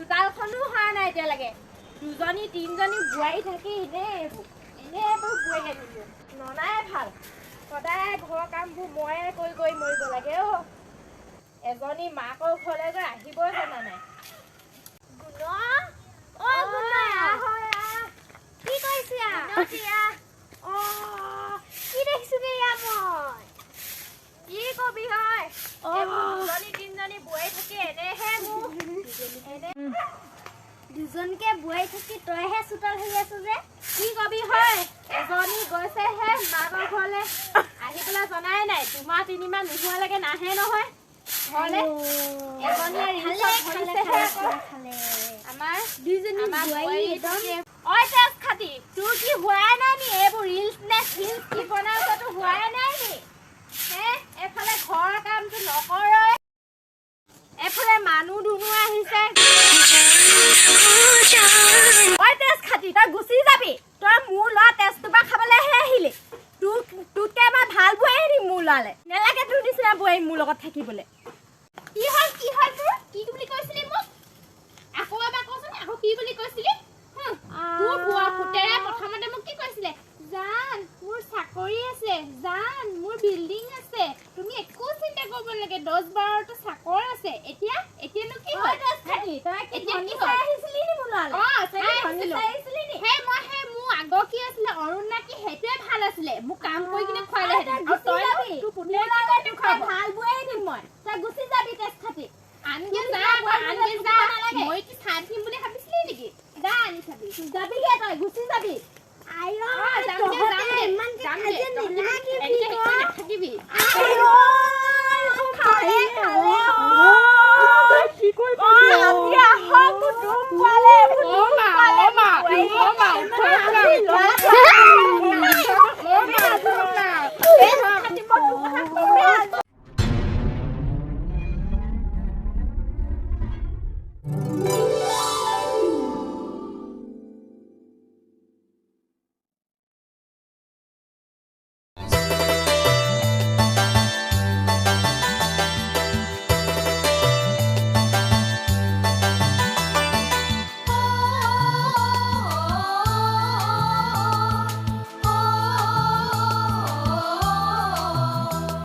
চোতালখনো হোৱা নাই এতিয়ালৈকে। দুজনী তিনিজনী বোৱাৰী থাকি এনেই এইবোৰ এনেই এইবোৰ বোৱাৰী আনিলোঁ। ননাই ভাল, সদায় ঘৰৰ কামবোৰ ময়ে কৰি কৰি মৰিব লাগে অ'। এজনী মাকৰ ঘৰলৈ গৈ আহিবই জনা নাই। গুণ, অ' গুণ, আহ আহ। কি কৰিছা? গুণতি আহ। অ', কি দেখিছোগে এয়া মই? কি কবি হয়, এইবোৰ দুজনী তিনিজনী বোৱাৰী থাকি এনেহে মোৰ এনে। দুজনকে বোৱাৰী থাকি তইহে চোতাল সাৰি আছ যে? কি কবি হয়, এজনী গৈছেহে মাকৰ ঘৰলে, আহি পেলাই জনাই নাই। 2 মাহ 3 মাহ নোহোৱালৈকে নাহে নহয় ঘৰলে। এজনীয়ে ৰিলচত ধৰিছেহে আকৌ। আমাৰ দুইজনী আমাৰ বোৱাৰী বোৱাৰী একদম। ঐ তেজ খাতি, তোৰ কি হোৱাই নাই নি? এইবোৰ ৰিলচ নে চিলচ কি বনাইছ, তোৰ হোৱাই নাই নি হে? এইফালে ঘৰৰ কামটো নকৰই, এইফালে মানুহ দুনুহ আহিছে। ঐ তেজ খাতি, তই গুচি যাবি। তই মোৰ ল'ৰা তেজটোৰ পৰা খাবলৈহে আহিলি। তোৰ তোতকে মই ভাল বোৱাৰী আনিম মোৰ ল'ৰালে। নেলাগে তোৰ নিচিনা বোৱাৰী মোৰ লগত থাকিবলৈ। কি হ'ল, কি হ'ল তোৰ? কি বুলি কৈছিলি মোক? আকৌ এবাৰ কচোন, আকৌ কি বুলি কৈছিলি? তোৰ বুৱা পুতেৰে প্ৰথমতে মোক কি কৈছিলে? জান, মোৰ চাকৰি আছে, জান মোৰ বিল্ডিং আছে, তুমি একো চিন্তা কৰিব নালাগে, 10-12টা চাকৰ আছে। এতিয়া এতিয়ানো কি ঐ হ'ল? তেজ খাতি, তই কি এতিয়া ধনী কি চাই হ'ল? আহিছিলি নি মোৰ ল'ৰালে? অ, তই চাই কি ধনী আহিছিলো। চাই আহিছিলি নি? সেই মই সেই মোৰ আগৰ কি আছিলে অৰুণ না কি, সেইটোৱে ভাল আছিলে। মোক কাম কৰি কিনে খুৱালেহেঁতেন। তই আৰু গুচি তই যাবি। তোৰ পুতেৰে মোৰ কি ল'ৰালে কৰি তোতকে খুৱাব? ভাল বোৱাৰী দিম মই। তই গুচি যাবি তেজ খাতি। আনগে তোৰ যা নিচিনা আকৌ, বোৱাৰী আনগে মোৰ যা। নালাগে। মই কি চাই থাকিম বুলি ভাবিছিলি নেকি? যা, আনি চাবি। যাবিগে তই, গুচি যাবি। আই অ, যামগে, তহঁতে যামগে, ইমানকে যামগে। কাজিয়া তহঁতি নালাগিবি এনেকে হেৰি কৰি ক। নাথাকিবি। আই ঐ,